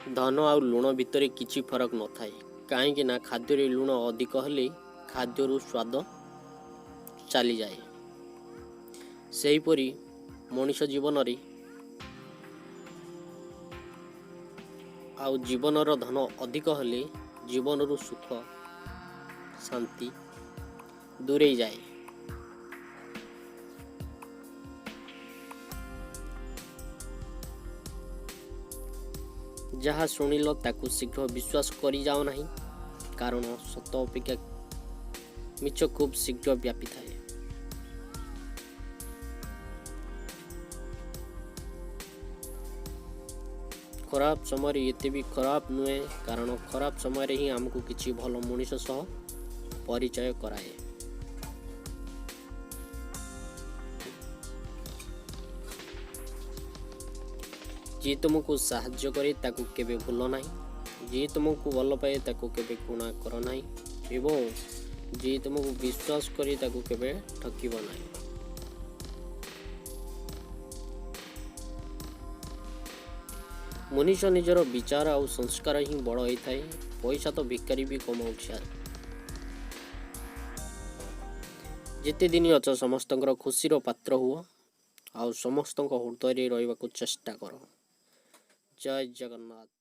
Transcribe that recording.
ଧନ ଆଉ ଲୁଣ ଭିତରେ କିଛି ଫରକ ନଥାଏ, କାହିଁକି ନା ଖାଦ୍ୟରେ ଲୁଣ ଅଧିକ ହେଲେ ଖାଦ୍ୟରୁ ସ୍ୱାଦ ଚାଲିଯାଏ। ସେହିପରି ମଣିଷ ଜୀବନରେ ଆଉ ଜୀବନର ଧନ ଅଧିକ ହେଲେ ଜୀବନରୁ ସୁଖ ଶାନ୍ତି ଦୂରେଇ ଯାଏ। ଯାହା ଶୁଣିଲ ତାକୁ ଶୀଘ୍ର ବିଶ୍ୱାସ କରିଯାଅ ନାହିଁ, କାରଣ ସତ ଅପେକ୍ଷା ମିଛ ଖୁବ୍ ଶୀଘ୍ର ବ୍ୟାପିଥାଏ। ଖରାପ ସମୟରେ ଏତେ ବି ଖରାପ ନୁହେଁ, କାରଣ ଖରାପ ସମୟରେ ହିଁ ଆମକୁ କିଛି ଭଲ ମଣିଷ ସହ ପରିଚୟ କରାଏ। ଯିଏ ତୁମକୁ ସାହାଯ୍ୟ କରେ ତାକୁ କେବେ ଭୁଲ ନାହିଁ, ଯିଏ ତୁମକୁ ଭଲ ପାଏ ତାକୁ କେବେ ଘୃଣା କର ନାହିଁ ଏବଂ ଯିଏ ତୁମକୁ ବିଶ୍ୱାସ କରେ ତାକୁ କେବେ ଠକିବ ନାହିଁ। ମନୁଷ୍ୟ ନିଜର ବିଚାର ଆଉ ସଂସ୍କାର ହିଁ ବଡ଼ ହେଇଥାଏ, ପଇସା ତ ଭିକାରୀ ବି କମାଉଛି। ଯେତେ ଦିନ ଅଛ ସମସ୍ତଙ୍କର ଖୁସିର ପାତ୍ର ହୁଅ ଆଉ ସମସ୍ତଙ୍କ ହୃଦୟରେ ରହିବାକୁ ଚେଷ୍ଟା କର। ଜୟ ଜଗନ୍ନାଥ।